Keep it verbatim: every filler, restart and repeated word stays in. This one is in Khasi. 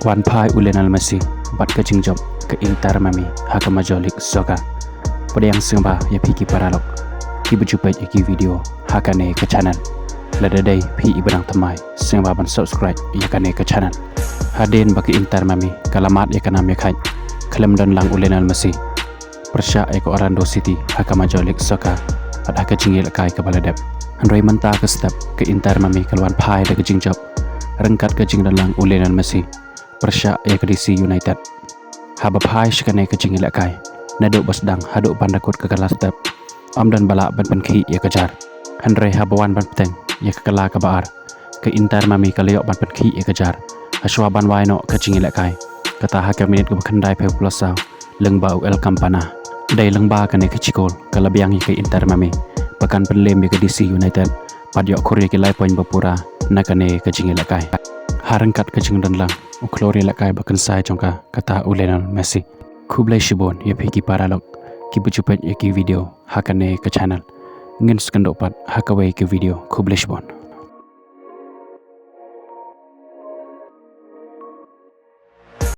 Wan phai u Lionel Messi bad ka jingjop ka Inter Miami ha ka Major League Soccer. Pdiang sngewbha ïa phi ki paralok kiba ju peit ïa ki video ha kane ka channel. Lada dei phi iba dang thymmai, sngewbha ban subscribe ïa kane ka channel. Hadien ba ka Inter Miami ka la mad ïa ka nam ïa ka khaid khlem don lang u Lionel Messi, pyrshah ïa ka Orlando City ha ka Major League Soccer bad ha ka jingïalehkai kaba la dep. Hynrei mynta ka step ka Inter Miami ka la wan phai da ka jingjop ryngkat ka jingdon lang u Lionel Messi, pyrshah ïa ka D C United. Haba phai sha kane ka jingïalehkai, naduh ba sdang haduh ban da kut ka kylla step, ym don ba lah ban pynkhih ïa ka jar. Hynrei haba wan ban bteng ïa ka kylla kaba ar, ka Inter Miami ka la ïoh ban pynkhih ïa ka jar hashwa ban wai noh ka jingïalehkai. Kata ha ka minit kaba khyndai phew pula saw, lyngba u El Campana. Dei lyngba kane ka jingkol ka la biang ïa ka Inter Miami ba kan pynlem ïa ka D C United bad ïoh khur ïa ki lai point ba pura na kane ka jingïalehkai. Ha ryngkat ka jingdon lang u khlur ïalehkai ba kynsai jong ka, kata u Lionel Messi. Khublei shibun ïa phi ki paralok kiba ju peit ïa ki video ha kane ka channel. Ngin sa ïakynduh pat ha kawei ka video. Khublei shibun.